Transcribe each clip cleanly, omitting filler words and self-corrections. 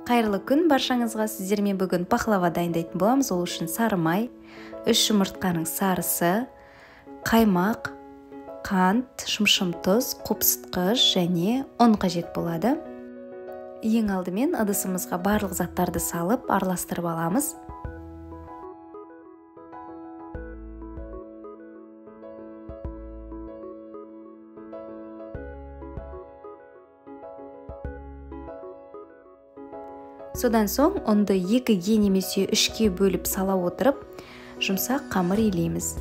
Қайырлы күн баршаңызға. Сіздермен бүгін пахлава дайындайтын боламыз. Ол үшін сары май, 3 жұмыртқаның сарысы, қаймақ, қант, шымшым тұз, қопсытқыш және ұн қажет болады. Ең алдымен ыдысымызға барлық заттарды салып араластырып аламыз. Содан соң ұнды 2-ге немесе 3-ке бөліп сала отырып, жұмсақ қамыр илейміз.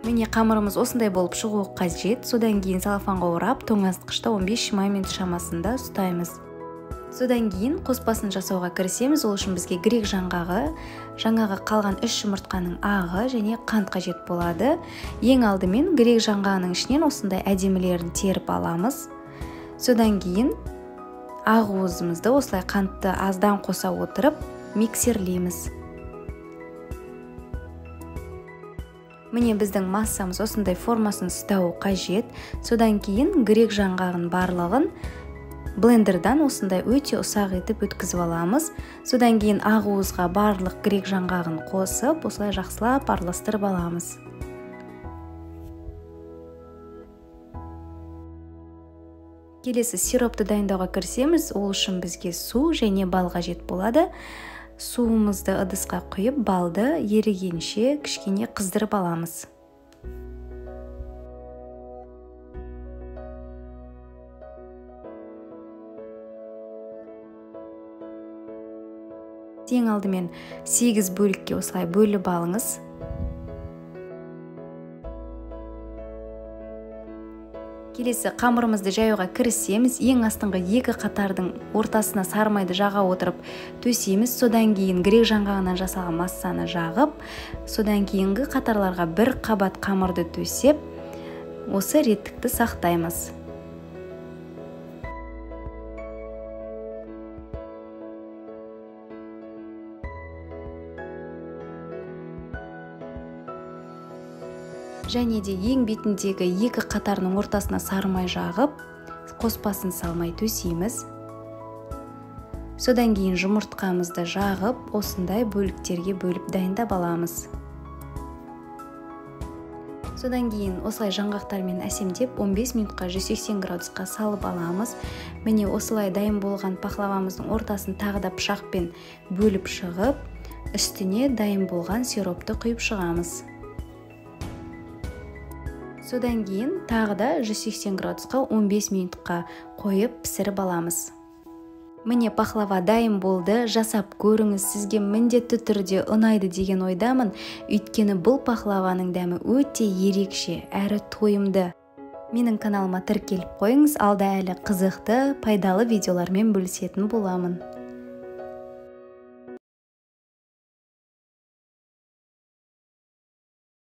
Міне қамырымыз осындай болып шығуы қажет. Содан кейін целлофанға орап, тоңазытқышта 15-20 минут шамасында ұстаймыз. Содан кейін қоспасын жасауға кірісеміз. Ол үшін бізге грек жаңғағы, жаңағы қалған 3 жұмыртқаның ағы және қант қажет болады. Ең алдымен грек жаңғағының ішінен осындай әдемілерін теріп аламыз. Содан кейін ақ уызымызды осылай қантты аздан қоса отырып миксерлейміз. Міне біздің массамыз осындай формасын ұстауы қажет. Содан кейін грек жаңғағының барлығын блендердан осындай өте ұсақ етіп өткізіп аламыз. Содан кейін ақ уызға барлық грек жаңғағын қосып, осылай жақсылап араластырып аламыз. Келесі сиропты дайындауға кірісеміз. Ол үшін бізге су және бал қажет болады. Суымызды ыдысқа құйып, балды ерігенше кішкене қыздырып аламыз. Ең алдымен 8 бөлікке осылай бөліп алыңыз. Келесі қамырымызды жаюға кірісеміз. Ең астыңғы 2 қатардың ортасына сары майды жаға отырып төсейміз. Содан кейін грек жаңғағынан жасалған массаны жағып, содан кейінгі қатарларға бір қабат қамырды төсеп, осы реттікті сақтаймыз. Және де ең бетіндегі 2 қатарының ортасына сары май жағып, қоспасын салмай төсейміз. Содан кейін жұмыртқамызды жағып, осындай бөліктерге бөліп дайындап аламыз. Содан кейін осылай жаңғақтармен әсемдеп 15 минутқа 180 градусқа салып аламыз. Міне осылай дайын болған пахлавамыздың ортасын тағы да пышақпен бөліп шығып, үстіне дайын болған сиропты құйып шығамыз. Содан кейін тағы да 180 градусқа 15 минутқа қойып пісіріп аламыз. Міне пахлава дайын болды. Жасап көріңіз, сізге міндетті түрде ұнайды деген ойдамын. Өйткені бұл пахлаваның дәмі өте ерекше, әрі тойымды. Менің каналыма тіркеліп қойыңыз, алда әлі қызықты, пайдалы видеолармен бөлісетін боламын.